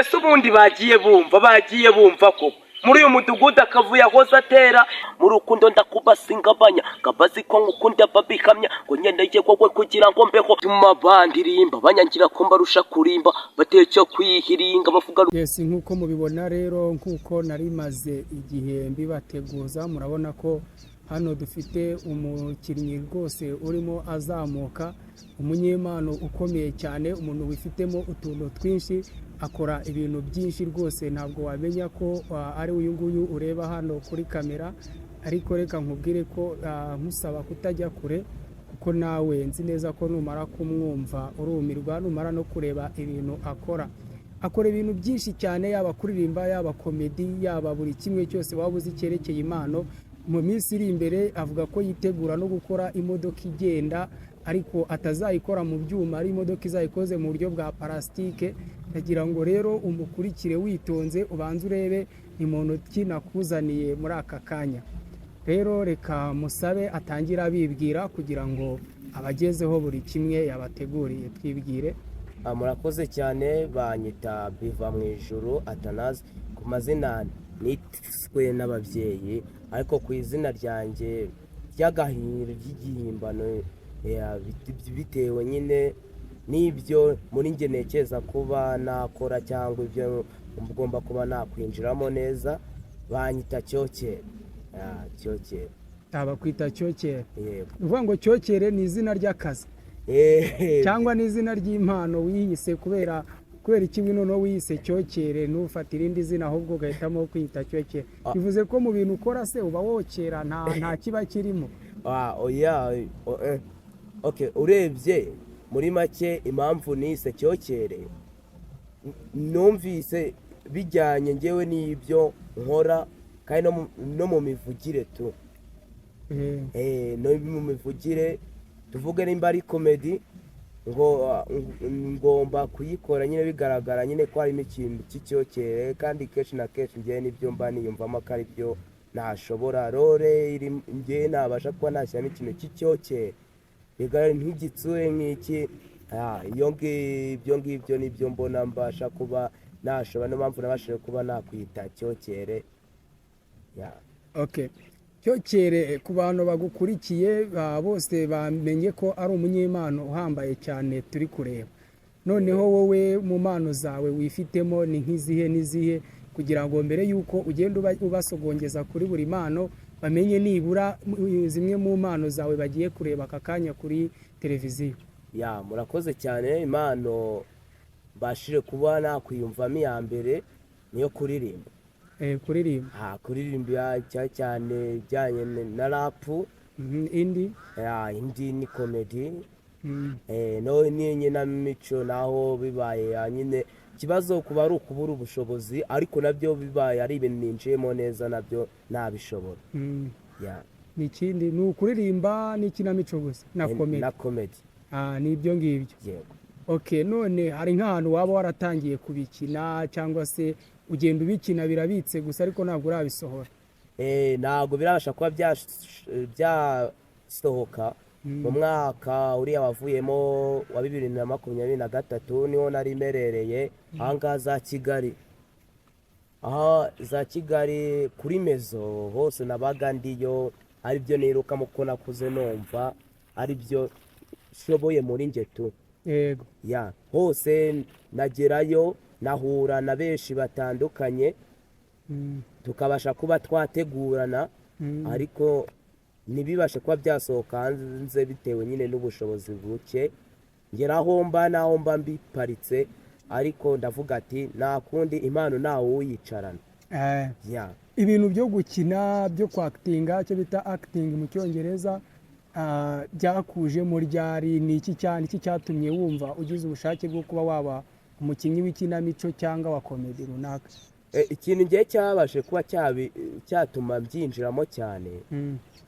Ese ubundi bagiye bumva ko muri uyu mudugudu akavuyo ahoze atera mu rukundo? Ndakubasingabanya kabazi ko ngukunda babihamya, ngo nkeneye wowe kugira ngo mbeho. Tuma bandirimba banyangira ko mbarusha kurimba, bateye kwihiringa bavuga. Yes, nk'uko mubibona rero, nk'uko nari maze igihe mbibateguza, murabona ko hano dufite umukinnyi rwose urimo azamuka, umunyempano ukomeye cyane, umuntu wifitemo utuntu twinshi, akora ibintu byinshi rwose. Ntabwo wamenya ko ari uyu nguyu ureba hano kuri kamera, ariko reka nkubwire ko nkusaba kutajya kure, kuko nawe nzi neza ko numara kumwumva urumirwa, numara no kureba ibintu akora. Akora ibintu byinshi cyane, yaba kuririmba, yaba comedy, yaba buri kimwe cyose waba uzi cyerekeye impano. Mu minsi iri imbere avuga ko yitegura no gukora imodoka igenda, ariko atazayikora mu byuma, ari imodoka izayikoze mu buryo bwa parasitike. Ndagira ngo rero umukurikire witonze, ubanze urebe ni muntu ki nakuzaniye muri aka kanya. Rero reka musabe atangire abibwira kugira ngo abagezeho buri kimwe yabateguriye. Twibwire. Murakoze cyane. Banyita Biva mu Ijuru Atanazi ku mazina niswe n'ababyeyi, ariko ku izina ryanjye ry'agahinda ry'igihimbano, bitewe nyine n'ibyo muri njye ntekereza kuba nakora cyangwa ibyo ngomba kuba nakwinjiramo neza, banyita Cyokere. Cyokere. Bakwita Cyokere? Yego. Ni ukuvuga ngo Cyokere ni izina ry'akazi cyangwa ni izina ry'impano wiyise? Kubera iki noneho wiyise Cyokere, ntufate irindi zina, ahubwo ugahitamo kwiyita Cyokere? Bivuze ko mu bintu ukora se uba wokera, nta kiba kirimo? Oya. Okay, urebye muri make impamvu nise Cyokere, numvise bijyanye ngewe n'ibyo nkora kandi no mu mivugire tu. No mu mivugire, tuvuge nimba ari comedy, ngo ngomba kuyikora nyine bigaragara nyine ko harimo ikintu cy'icyokere, kandi kenshi na kenshi ngewe nibyo mba niyumvamo ko ari byo nashobora. Role iri ngewe nabasha kuba nashyiramo ikintu cy'icyokere bigaragara nk'igitsure nk'iki. Iyo ngibyo ngibyo nibyo mbona mbasha kuba nashobora, niyo mpamvu nabashije kuba nakwita Cyokere ya. Okay. Cyokere, ku bantu bagukurikiye bose bamenye ko ari umunyempano uhambaye cyane turi kureba. Noneho wowe mu mpano zawe wifitemo ni nk'izihe n'izihe, kugira ngo mbere y'uko ugenda ubasogongeza kuri buri mpano, bamenye nibura zimwe mu mpano zawe bagiye kureba aka kanya kuri televiziyo? Ya, murakoze cyane. Impano mbashije kuba nakwiyumvamo, iya mbere niyo kuririmba. Kuririmba. Kuririmba cyane cyane ibijyanye na rap. Indi? Ya, indi ni comedy. No n'inkinamico naho bibaye, ya, nyine ikibazo kuba ari ukubura ubushobozi, ariko nabyo bibaye ari ibintu ninjiyemo neza, nabyo nabishobora. Ya. Ni ikindi ni ukuririmba n'ikinamico gusa na comedy? Na comedy. Ni ibyo ngibyo? Yego. Okay, none hari nk'ahantu waba waratangiye kubikina, cyangwa se ugenda ubikina birabitse gusa ariko ntabwo urabisohora? Ntabwo birabasha kuba byasohoka. Mu mwaka uriya wavuyemo wa 2023 niho nari merereye ahangaha za Kigali, aha za Kigali kuri mezo hose nabaga ndiyo, aribyo nirukamo kuko nakuze numva aribyo nshoboye muri njye tu. Ya, hose nagerayo nahura na benshi batandukanye, tukabasha kuba twategurana, ariko ntibibashe kuba byasohoka hanze bitewe nyine n'ubushobozi buke. Ngera aho mba n'aho mba mbiparitse, ariko ndavuga ati nta kundi, impano ntawe uyicarana. Ya. Ibintu byo gukina, byo kwactinga, icyo bita acting mu Cyongereza, byakujemo ryari? Ni iki cyane iki cyatumye wumva ugize ubushake bwo kuba waba umukinnyi w'ikinamico cyangwa wa comedy runaka? Ikintu ngiye cyabashe kuba cyatuma mbyinjiramo cyane,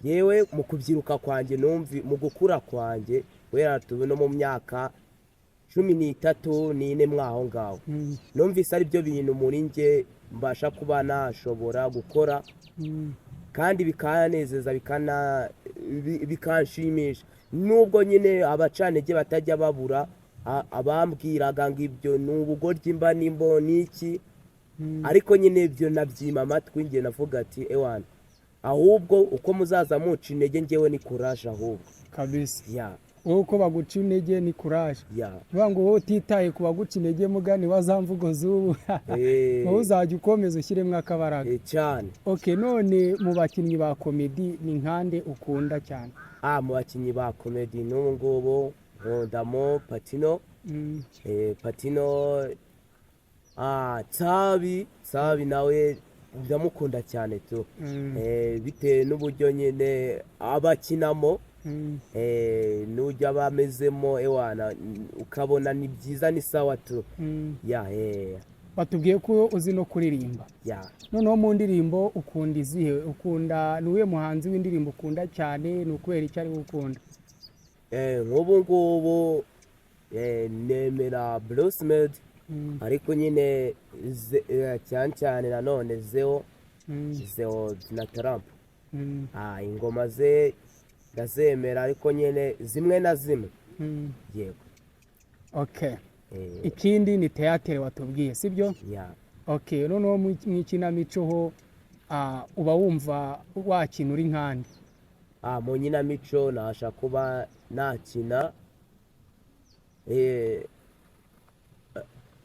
yewe mu kubyiruka kwanjye, numvi mu gukura kwanjye, guhera tube no mu myaka 13 n'ine mwaho ngaho, numvise ari byo bintu muri njye mbasha kuba nashobora gukora, kandi bikanezeza, bikanshimisha, nubwo nyine abacantege batajya babura. Abambwiraga ngo ibyo ni ubugoryi, mba nimbo ni iki, ariko nyine ibyo nabyima amatwi. Njye navuga ati: "Ewana, ahubwo uko muzaza muca intege, njyewe ni courage ahubwo." Kabisa. Ya. Wowe uko baguca intege ni courage. Ya. Uvuga ngo wowe utitaye ku baguca intege, mugani wa za mvugo z'ubu, wowe uzajya ukomeza ushyiremo akabaraga. Cyane. Ok, none mu bakinnyi ba comedy ni nkande ukunda cyane? Mu bakinnyi ba comedy n'ubu ngubu nkundamo Patino. Patino, Tsabi. Tsabi nawe ndamukunda cyane tu. Bitewe n'uburyo nyine aba akinamo, n'uburyo aba amezemo, ewana, ukabona ni byiza, ni sawa tu. Ya. Batubwiye ko uzi no kuririmba. Ya. Noneho mu ndirimbo ukunda izihe? Ukunda, ni uwuhe muhanzi w'indirimbo ukunda cyane? Ni ukubera icyo ari we ukunda? Nk'ubu ngubu nemera Bruce Melody, ariko nyine cyane cyane nanone Zeo. Zeo na Trump. Ingoma ze ndazemera, ariko nyine zimwe na zimwe. Yego. Okay, ikindi ni teyatere watubwiye, sibyo? Ya. Okay, noneho mu ikinamico ho uba wumva wakina uri nkande? Mu nkinamico nabasha kuba nakina,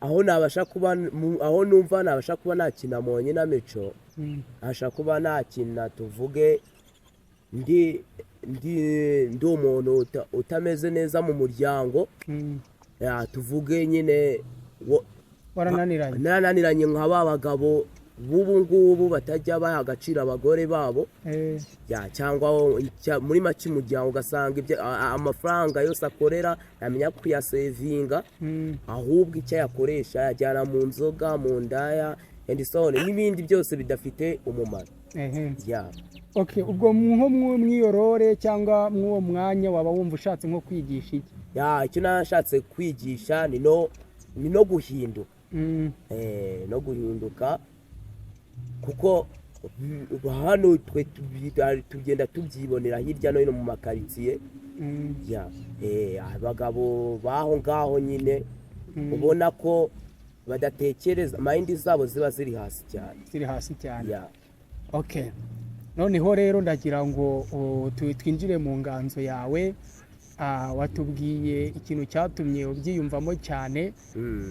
aho nabasha kuba aho numva nabasha kuba nakina mu nkinamico, nabasha kuba nakina, tuvuge ndi umuntu utameze neza mu muryango. Ya, tuvuge nyine warananiranye. Narananiranye nka ba bagabo b'ubu ngubu batajya baha agaciro abagore babo. Ya, cyangwa muri make umuryango ugasanga ibyo amafaranga yose akorera yamenya kuyasevinga, ahubwo icyo ayakoresha yajyana mu nzoga, mu ndaya and so on, n'ibindi byose bidafite umumaro. Ya. Okay, ubwo nko mw'iyorore cyangwa mw'uwo mwanya waba wumva ushatse nko kwigisha iki? Ya, icyo nashatse kwigisha ni no guhinduka. No guhinduka, kuko hano twe tugenda tubyibonera hirya no hino mu makaritsiye. Ya, abagabo b'aho ngaho nyine ubona ko badatekereza, mind zabo ziba ziri hasi cyane. Ziri hasi cyane. Ya. Okay, noneho rero ndagira ngo twinjire mu nganzo yawe. Watubwiye ikintu cyatumye ubyiyumvamo cyane.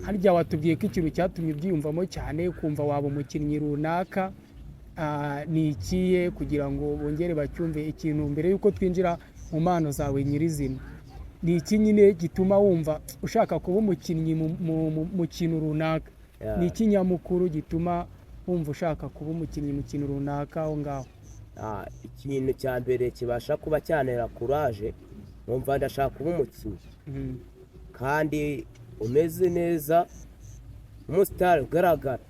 Harya watubwiye ko ikintu cyatumye ubyiyumvamo cyane ukumva waba umukinnyi runaka, ni ikihe, kugira ngo bongere bacyumve? Ikintu mbere y'uko twinjira mu mpano zawe nyirizina, ni iki nyine gituma wumva ushaka kuba umukinnyi mu kintu runaka? Ni iki nyamukuru gituma wumva ushaka kuba umukinnyi mu kintu runaka aho ngaho? Ikintu cya mbere kibasha kuba cyantera courage nkumva ndashaka kuba umukinnyi kandi umeze neza, umusitari ugaragara,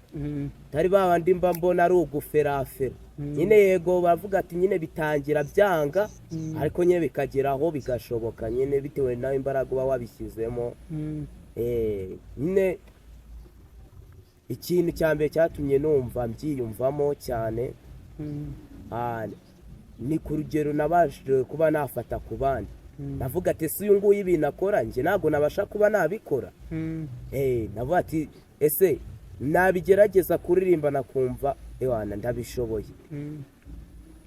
atari ba bandi mba mbona ari uguferafera. Nyine yego, baravuga ati nyine bitangira byanga, ariko nyine bikagera aho bigashoboka nyine bitewe nawe imbaraga uba wabishyizemo. Nyine ikintu cya mbere cyatumye numva mbyiyumvamo cyane, ni ku rugero nabashije kuba nafata ku bandi. Navuga ati: "Ese uyu nguyu ibintu akora njye ntabwo nabasha kuba nabikora?" Navuga ati: "Ese nabigerageza kuririmba nakumva ewana ndabishoboye?"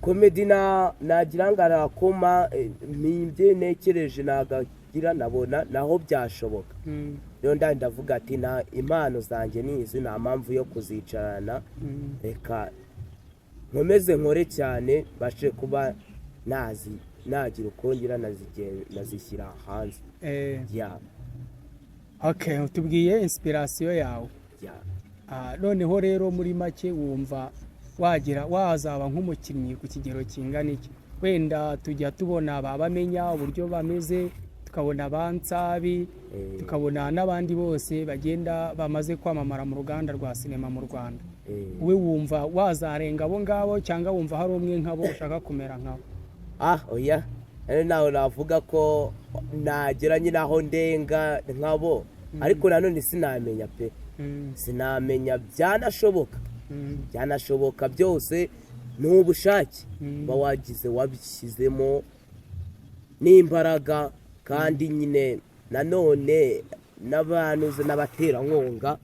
Comedy na nagira ngo arakoma, nimbye ntekereje nagagira nabona naho byashoboka. Rero ndandi ndavuga ati: "Nta impano zanjye ni izi, nta mpamvu yo kuzicarana. Reka nkomeze nkore cyane, mbashe kuba nazi nagira uko ngira nazishyira hanze." Ya. Okay, utubwiye inspiration yawe. Ya. Noneho rero muri make wumva wagira wazaba nk'umukinnyi ku kigero kingana iki? Wenda tujya tubona ba bamenya uburyo bameze, tukabona ba Nsabi, tukabona n'abandi bose bagenda bamaze kwamamara mu ruganda rwa sinema mu Rwanda. We wumva wazarenga abo ngabo, cyangwa wumva hari umwe nk'abo ushaka kumera nkabo? Oya, rero nawe navuga ko nagera nyine aho ndenga nkabo, ariko nanone sinamenya pe. Sinamenya, byanashoboka. Byanashoboka, byose ni ubushake uba wagize, wabishyizemo n'imbaraga. Kandi nyine nanone n'abanuze n'abaterankunga.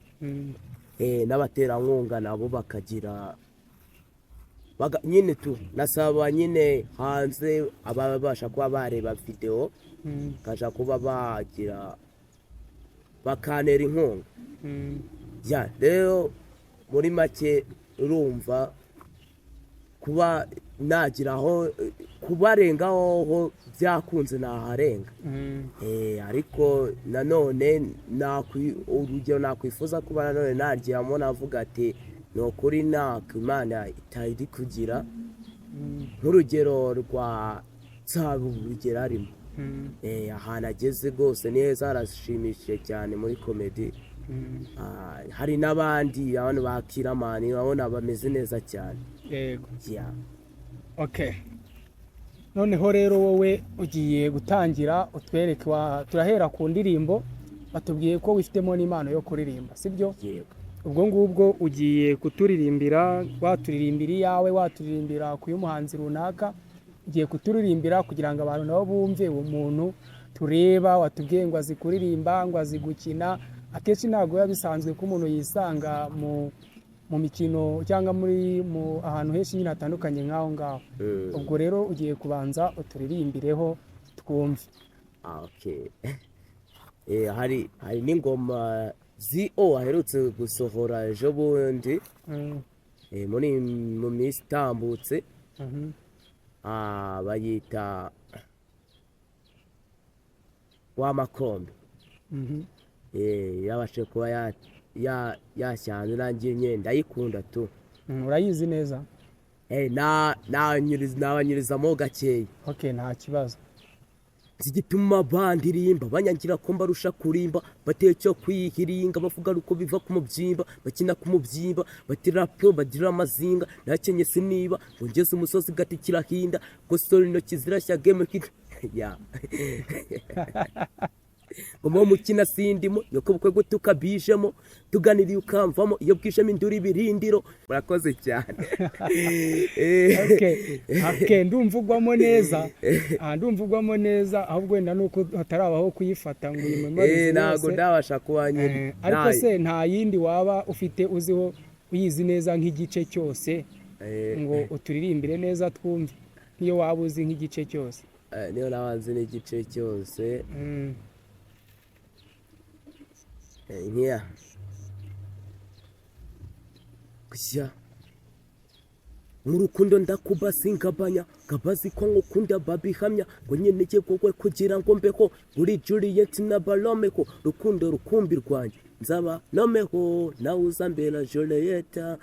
N'abaterankunga nabo bakagira nyine tu nasaba nyine hanze ababasha kuba bareba videwo, kaja kuba bagira bakantera inkunga. Ya, rero muri make urumva kuba nagira aho kubarengaho ho byakunze naharenga. Ariko nanone urugero nakwifuza kuba nanone nagiramo, navuga ati ni ukuri ntako Imana itari kugira, nk'urugero rwa Nsabi, urugero arimo. Ahantu ageze rwose ni heza, harashimishije cyane muri comedy. Hari n'abandi abantu ba Kiramani, urabona bameze neza cyane. Yego. Yeah. Okay, noneho rero wowe ugiye gutangira utwereke turahera ku ndirimbo. Batubwiye ko wifitemo n'impano yo kuririmba, sibyo? Yego. Ubwo ngubwo ugiye kuturirimbira, waturirimbira iyawe, waturirimbira ku y'umuhanzi runaka, ugiye kuturirimbira kugira ngo abantu nabo bumve uwo muntu tureba. Watubwiye ngo azi kuririmba, ngo azi gukina. Akenshi ntabwo biba bisanzwe ko umuntu yisanga mu mikino cyangwa muri mu ahantu henshi nyine hatandukanye nk'aho ngaho. Ubwo rero ugiye kubanza uturirimbireho twumve. Ah, okay. Hari n'ingoma ZO aherutse gusohora ejo bundi, muri mu minsi itambutse. Bayita wa makombe. Yabashe kuba yashyana nanjye nyine ndayikunda tu. Urayizi neza? Nabanyurizamo gakeya. Okay, nta kibazo. Zigituma bandirimba banyangira ko mbarusha kurimba, bateye cyo kwihiringa, bavuga uko biva ku mubyimba, bakina ku mubyimba, batira pro bagira amazinga, nakenye siniba ngo ngeze umusozi gati kirahinda, gosora intoki zirashya game kid ya ngo mukina sindimo yoko bukwe gutuka bijemo tuganiriye ukamvamo iyo bwijemo induru ibirindiro. Murakoze cyane. Okay, ndumva ugwamo neza. Ndumva ugwamo neza, ahubwo wenda nuko hatarabaho kuyifata ngo uyimemorize Ntabwo yose. ndabasha kuba nyine Ariko se nta yindi waba ufite uziho, uyizi neza nk'igice cyose, ngo uturirimbire neza twumve, nk'iyo waba uzi nk'igice cyose? Niyo naba nzi n'igice cyose. Nkiya gushya mu rukundo ndakuba singabanya, kabazi ko ngukunda babihamya, ngo nyeneye wowe kugira ngo mbeho uri Juliet na Baromeko, rukundo rukumbi rwanjye nzaba nomeho nawe uzambera Julieta.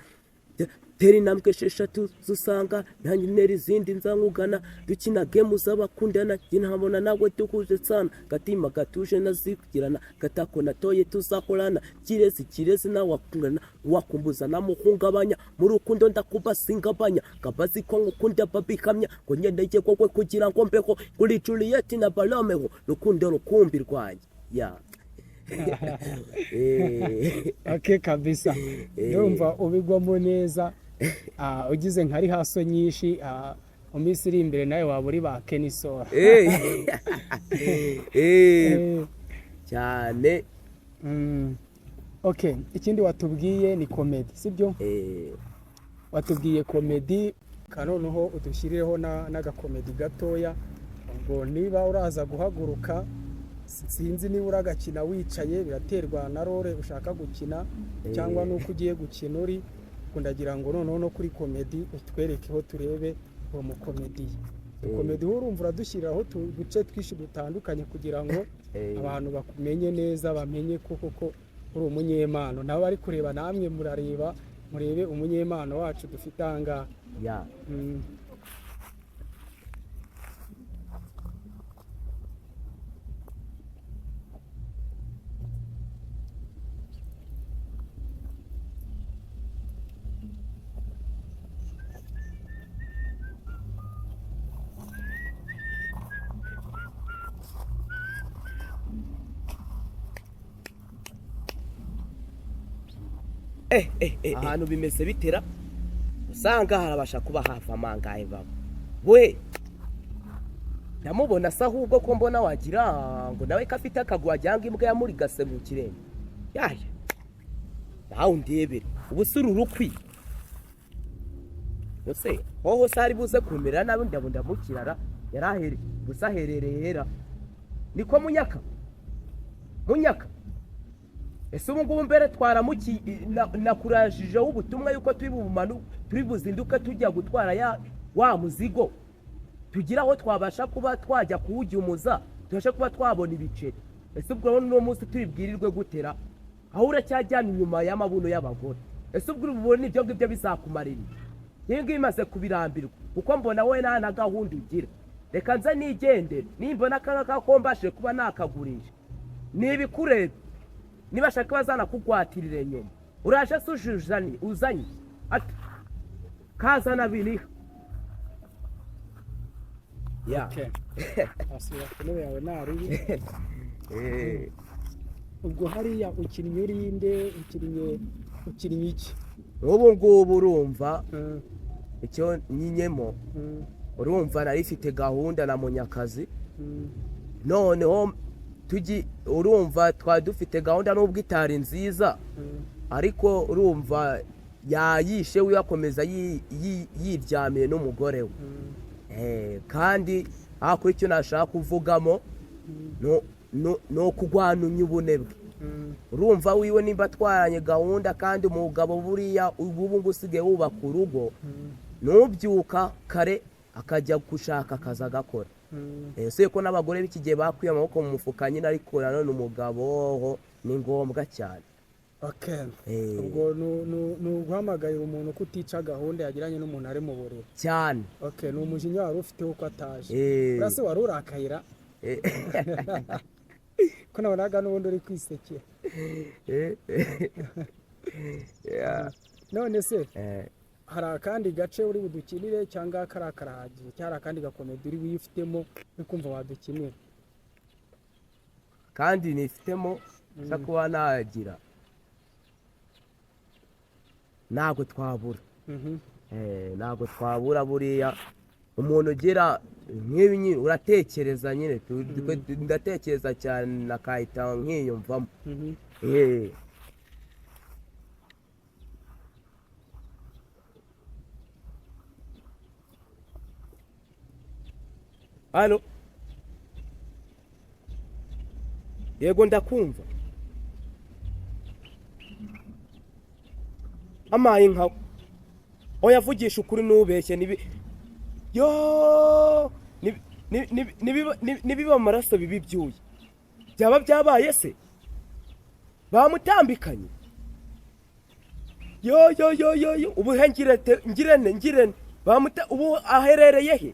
Tera intambwe esheshatu zusanga nanjye ntera izindi nzankugana, dukina game z'abakundana, njye ntabona nawe duhuje sana, gatima gatuje nazikugirana, gatako natoye tuzahorana, kirezi kirezi nawe wakungana wakumbuza namuhungabanya, mu rukundo ndakuba singabanya, kabazi ko ngukunda babihamya, ngo nyeneye wowe kugira ngo mbeho kuri Juliet na Baromeo, rukundo rukumbi rwanjye ya. Okay kabisa, ndumva ubigwamo neza. Ugize nka rehearsal nyinshi, mu minsi iri imbere nawe waba uri ba Kenisol. Cyane. Okay, ikindi watubwiye ni comedy, sibyo? Watubwiye comedy, noneho udushyirireho n'agacomedy gatoya. Ubwo niba uraza guhaguruka, sinzi niba uragakina wicaye, biraterwa na role ushaka gukina cyangwa n'uko ugiye gukina uri. Ubwo ndagira ngo noneho no kuri comedy utwerekeho turebe uwo mukomediye. Comedy ho urumva uradushyiriraho uduce twinshi dutandukanye kugira ngo abantu bakumenye neza, bamenye ko koko uri umunyempano. Nabo bari kureba, namwe murareba, murebe umunyempano wacu dufite aha ngaha. Ya. Ahantu bimeze bitera usanga harabasha kuba hava amangahe baba we. Ndamubona se ahubwo ko mbona wagira ngo nawe ko afite akaguru, wagira ngo imbwa yamurigase mu kirenge. Yaya, nawe undebere, ubu si uru rukwi ese hoho se ari buze kumera nabi? Ndabona ndamukirara yarahere gusa, aherereye hera niko munyaka munyaka. Ese ubu ngubu mbere twaramuki nakurajijeho ubutumwa yuko turi bumanu, turi buzinduke tujya gutwara ya wa muzigo, tugira aho twabasha kuba twajya kuwujyumuza, tubashe kuba twabona ibiceri. Ese ubwo urabona uno munsi turibwirirwe gutera aho uracyajyana inyuma y'amabuno y'abagore? Ese ubwo ubona ibyo ngibyo bizakumarira iki? Iyi ngiyi imaze kubirambirwa, kuko mbona wowe nta na gahunda ugira. Reka nze nigendere, nimbona aka ko mbashije kuba nakagurisha, ni ibikureba, nibashaka bazanakugwatirire nyuma. Uraje se ujujanye uzanye ati kazana biniha ya. Okay. Asubira ku ntebe yawe naribi. Ubwo hariya ukinnye urinde, ukinnye iki? Nk'ubu ngubu urumva icyo nyinyemo, urumva nari ifite gahunda na Munyakazi. Noneho tugi urumva twari dufite gahunda nubwo itari nziza, ariko urumva yayishe we, akomeza yiryamiye n'umugore we. Kandi aho kuri icyo nashaka kuvugamo ni ukugwanunya ubunebwe. Urumva wiwe nimba atwaranye gahunda, kandi umugabo buriya ubu ngubu usigaye wubaka urugo nubyuka kare akajya gushaka akazi agakora. Usibye ko n'abagore b'iki gihe bakuye amaboko mu mufuka nyine, ariko nanone umugabo ho ni ngombwa cyane. Okay. Ubwo ni uguhamagarira umuntu kutica gahunda yagiranye n'umuntu ari mu buriri. Cyane. Okay, ni umujinya wari ufite uko ataje. Urase wari urakayira ko nabonaga n'ubundi uri kwisekera. Yeah. None se hari akandi gace uri budukinire cyangwa kariya karahagije, cyangwa hari akandi gakomedi uri wifitemo uri kumva wadukinira? Kandi nifitemo nsa kuba nagira, ntabwo twabura. Ntabwo twabura. Buriya umuntu ugira nk'ibi nyine uratekereza nyine, ndatekereza cyane nakahita nkiyumvamo. Halo, yego, ndakumva. Amaye nkawe, oya, vugisha ukuri, ntubeshye. Nibi yo nibiba amaraso bibi byuye byaba byabaye se bamutambikanye? Yo yo yo yo yo, ubu he ngirete ngirene ngirene bamuta, ubu aherereye he?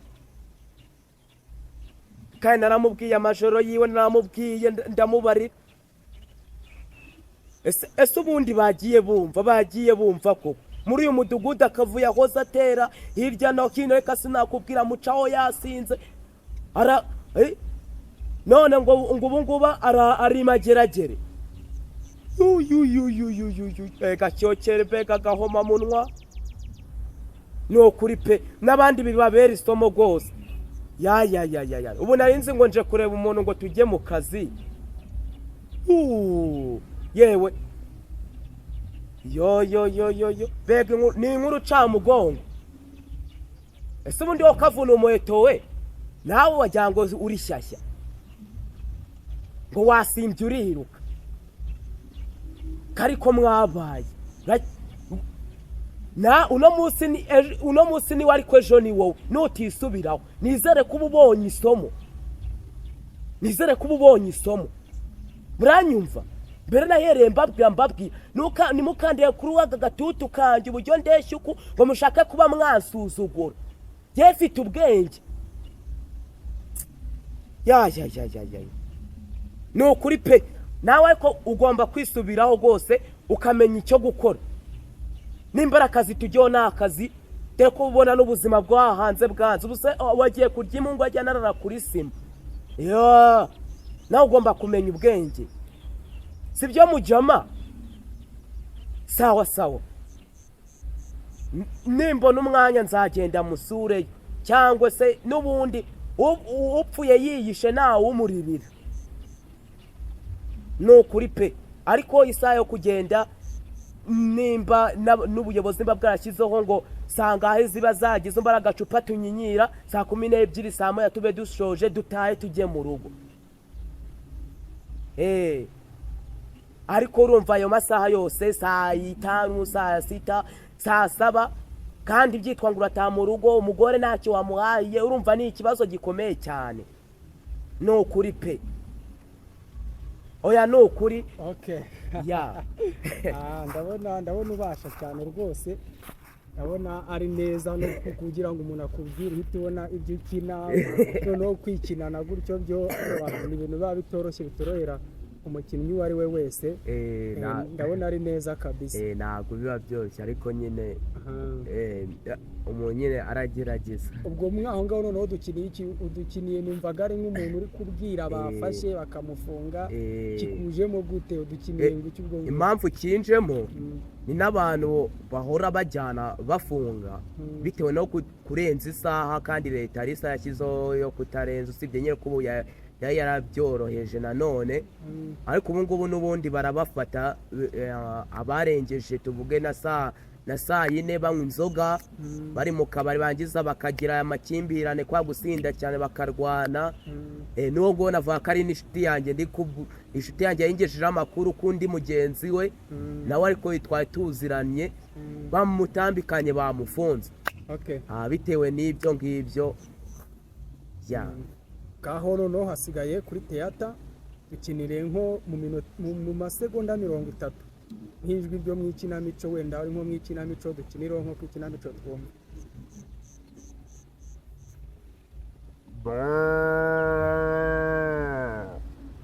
Kandi naramubwiye amajoro yiwe, naramubwiye ndamubarira. Ese ubundi bagiye bumva koko muri uyu mudugudu akavuyo ahoze atera hirya no hino? Reka sinakubwira, mucaho yasinze ara none ngo ubu ngubu ari mageragere. Yuyuyuyuyuyu, mbega cyokere, mbega gahomamunwa! Ni ukuri pe, n'abandi bibabera isomo rwose. Ya ya ya ya ya, ubu nari nzi ngo nje kureba umuntu ngo tujye mu kazi. Yewe, yo yo yo yo yo, mbega ni inkuru camugongo. Ese ubundi wo kavuna umuheto we, nawe wagira ngo uri shyashya, ngo wasimbye uriruka kariko mwabaye na uno munsi ni uno munsi ni ariko ejo ni wowe nutisubiraho. Nizere kuba ubonye isomo, nizere kuba ubonye isomo. Muranyumva? Mbere nahereye mbabwira nimukandiye kuri aka gatutu kanjye uburyo ndeshya uku ngo mushake kuba mwansuzugura. Njye mfite ubwenge. Ya ya ya ya ya, ni ukuri pe, nawe ariko ugomba kwisubiraho rwose, ukamenya icyo gukora. Nimba ari akazi tujyeho, ni akazi, dore ko ubona n'ubuzima bwo hanze bwanze. Ubu se wagiye kurya imungu ajya narara kuri sima? Ya, nawe ugomba kumenya ubwenge, si byo mujama? Sawa sawa. Nimbona umwanya nzagenda musureyo, cyangwa se n'ubundi. Upfuye yiyishe ntawe umuririra, ni ukuri pe. Ariko isaha yo kugenda, nimba n'ubuyobozi nimba bwarashyizeho ngo sangahe ziba zagize, mbara agacupa tunyinyira saa 12, saa 1 tube dushoje, dutahe tujye mu rugo. Ariko urumva ayo masaha yose, saa 5, saa 6, saa 7, kandi byitwa ngo urataha mu rugo, umugore ntacyo wamuhaye, urumva ni ikibazo gikomeye cyane, ni ukuri pe. Oya, ni ukuri. Okay. Ya. Ah, ndabona ubasha cyane rwose, ndabona ari neza no kugira ngo umuntu akubwire uhite ubona ibyo ukina. Noneho kwikinana gutyo byo ni ibintu biba bitoroshye, bitorohera umukinnyi uwo ari we wese. Ndabona ari neza kabisa. Ntabwo biba byoroshye, ariko nyine Aha. Umuntu nyine aragerageza. Ubwo mwaho ngaho noneho dukiniye iki? Udukiniye numvaga ari nk'umuntu uri kubwira bafashe bakamufunga. Kikujemo gute? Udukiniye ngo iki ubwo ngubwo? Impamvu kinjemo ni n'abantu bahora bajyana bafunga bitewe no kurenza isaha, kandi leta hari isaha yashyizeho yo kutarenza, usibye nyine ko ubu yari yarabyoroheje nanone. Ariko ubu ngubu n'ubundi barabafata, abarengeje tuvuge na saa 4 banywa inzoga, bari mu kabari, bangiza bakagira amakimbirane kwa gusinda cyane bakarwana. N'uwo nguwo navuga ko ari n'inshuti yanjye, inshuti yanjye yayingejejeho amakuru k'undi mugenzi we nawe, ariko twari tuziranye, bamutambikanye bamufunze. Ah, bitewe n'ibyo ngibyo ya. Ngaho noneho hasigaye kuri théâtre, dukinire nko mu masegonda 30 nk'ijwi ryo mu ikinamico, wenda ari nko mu ikinamico, dukinireho nko ku ikinamico twumve.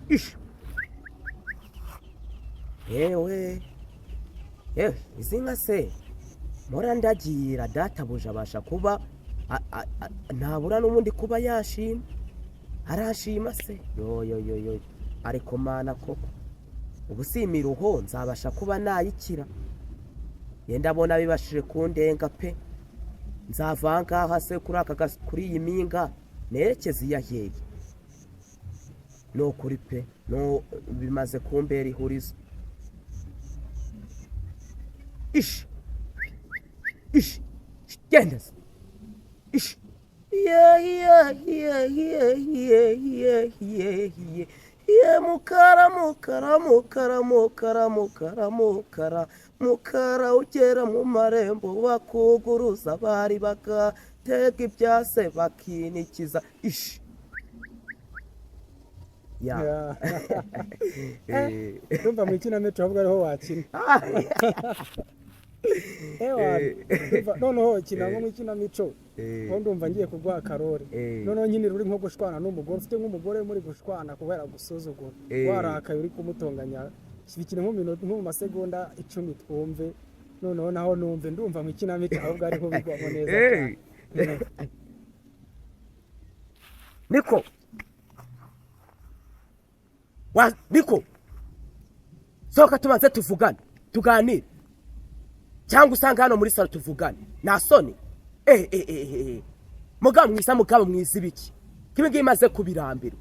Ish. Yewe yewe, izi nka se mpora ndagira, databuja abasha kuba ntabura n'ubundi kuba yashima, arashima se? Yo yo yo yo, ariko mana koko, ubu si imiruho nzabasha kuba nayikira? Yenda abona bibashije kundenga pe. Nzava aha ngaha se kuri aka kuri iyi mpinga nerekeze iya hehe? Ni ukuri pe, no bimaze kumbera ihurizo. Ish ish, genda se. Ish, ye ye ye ye ye ye ye ye ye, mukara mukara mukara mukara mukara mukara mukara, ugera mu marembo bakuguruza, bari bagatega ibyase bakinikiza. Ish ya. Ndumva mu ikinamico ahubwo ariho wakina. Ewa, noneho kina nko mu ikinamico, aho ndumva ngiye kuguha akarore. Noneho nyine uri nko gushwana n'umugore, ufite nk'umugore muri gushwana kubera gusuzugura, warakaye uri kumutonganya, bikina nko mu masegonda 10 twumve. Noneho naho numve, ndumva mu ikinamico ahubwo ariho bigwamo neza cyane. Niko wa niko, sohoka tubanze tuvugane, tuganire, cyangwa usanga hano muri salon tuvugane. Nta soni? Eh, mugabo mwiza, mugabo mwiza, ibiki kibi ngibi maze kubirambirwa.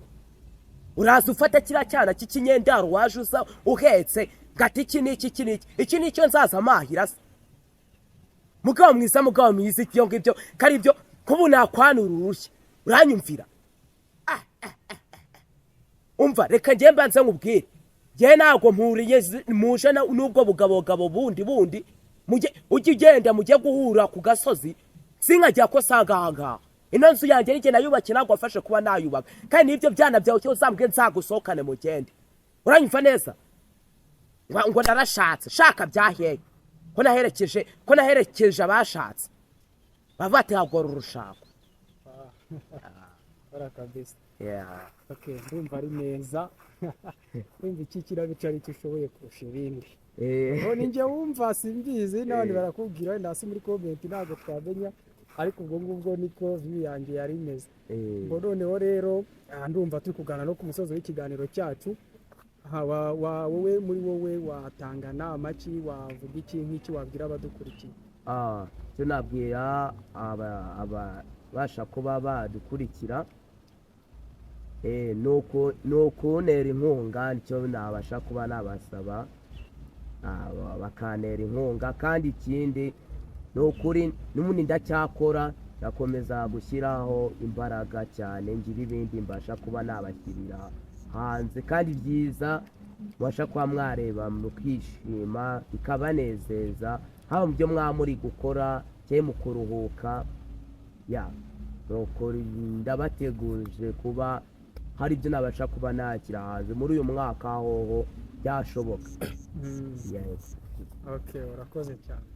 Uraza ufata kiriya cyana cy'ikinyendaro waje uza uhetse, ngati iki n'iki, iki n'iki, iki n'icyo, nzaza amahira se? Mugabo mwiza, mugabo mwiza, ibyo ngibyo ko ari byo kuba nakwanura urushyi, uranyumvira? Umva, reka njye mbanze nkubwire, njye ntabwo mpuriye muje n'ubwo bugabogabo bundi mujye ujye ugenda mujye guhura ku gasozi, sinkajya ko sanga aha ngaha. Ino nzu yanjye nijye nayubakiye, ntabwo wafashe kuba nayubaka, kandi n'ibyo byana byawe cyo uzambwe nzagusohokane mugende. Uranyumva neza? Ngo narashatse, shaka byaheye ko naherekeje abashatse bava batihagora urushako. Bara kabisa. Yeah. Okay, ndumva ari neza, ndumva iki kinamico ari cyo ushoboye kurusha ibindi. Ngo ni njye wumva, simbizi n'abandi barakubwira wenda hasi muri comment, ntabwo twamenya, ariko ubwo ngubwo niko view yanjye yari imeze. Ngo noneho rero ndumva turi kuganira no ku musozo w'ikiganiro cyacu. Aha, wowe muri wowe watanga nama ki, wavuga iki, nk'iki wabwira abadukurikiye? Icyo nabwira abasha kuba badukurikira Ni ukuntera inkunga, nicyo nabasha kuba nabasaba, bakantera inkunga. Kandi ikindi ni ukuri n'ubundi ndacyakora, ndakomeza gushyiraho imbaraga cyane, ngira ibindi mbasha kuba nabashyirira hanze kandi byiza, mubasha kuba mwareba mukishima bikabanezeza, haba mu byo mwaba muri gukora cyangwa mu kuruhuka. Ya, ni ukuri ndabateguje kuba hari ibyo nabasha kuba nashyira hanze muri uyu mwaka, hoho byashoboka. Yes. Okay, urakoze cyane.